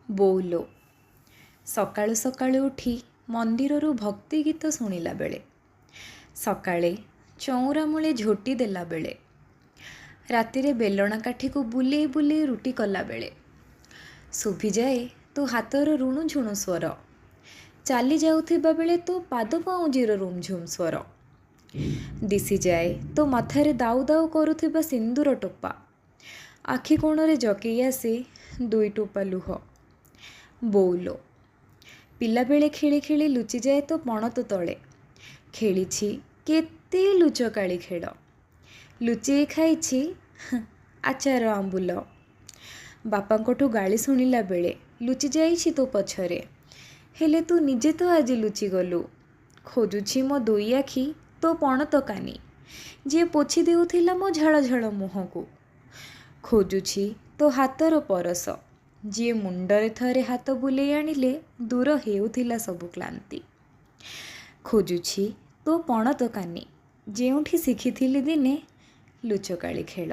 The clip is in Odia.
ବୋଉଲୋ। ସକାଳୁ ସକାଳୁ ଉଠି ମନ୍ଦିରରୁ ଭକ୍ତି ଗୀତ ଶୁଣିଲା ବେଳେ, ସକାଳେ ଚଉଁରା ମୂଳେ ଝୋଟି ଦେଲାବେଳେ, ରାତିରେ ବେଲଣା କାଠିକୁ ବୁଲେଇ ବୁଲେଇ ରୁଟି କଲାବେଳେ ଶୁଭିଯାଏ ତୋ ହାତର ରୁଣୁଝୁଣୁ ସ୍ୱର, ଚାଲି ଯାଉଥିବା ବେଳେ ତୋ ପାଦ ପାଉଁଜିର ରୁମଝୁମ୍ ସ୍ୱର, ଦିଶିଯାଏ ତୋ ମଥାରେ ଦାଉ ଦାଉ କରୁଥିବା ସିନ୍ଦୁର ଟୋପା, ଆଖି କୋଣରେ ଜକେଇ ଆସେ ଦୁଇ ଟୋପା ଲୁହ। ବୋଉଲୋ। ପିଲାବେଳେ ଖେଳି ଖେଳି ଲୁଚିଯାଏ ତୋ ପଣତ ତଳେ, ଖେଳିଛି କେତେ ଲୁଚକାଳି ଖେଳ, ଲୁଚେଇ ଖାଇଛି ଆଚାର ଆମ୍ବୁଲ, ବାପାଙ୍କଠୁ ଗାଳି ଶୁଣିଲା ବେଳେ ଲୁଚି ଯାଇଛି ତୋ ପଛରେ, ହେଲେ ତୁ ନିଜେ ତ ଆଜି ଲୁଚିଗଲୁ। ଖୋଜୁଛି ମୋ ଦୁଇ ଆଖି ତୋ ପଣତ କାନି, ଯିଏ ପୋଛି ଦେଉଥିଲା ମୋ ଝାଳ ଝାଳ ମୁହଁକୁ। ଖୋଜୁଛି ତୋ ହାତର ପରଶ, ଯିଏ ମୁଣ୍ଡରେ ଥରେ ହାତ ବୁଲେଇ ଆଣିଲେ ଦୂର ହେଉଥିଲା ସବୁ କ୍ଳାନ୍ତି। ଖୋଜୁଛି ତୋ ପଣତ କାନି, ଯେଉଁଠି ଶିଖିଥିଲି ଦିନେ ଲୁଚକାଳି ଖେଳ।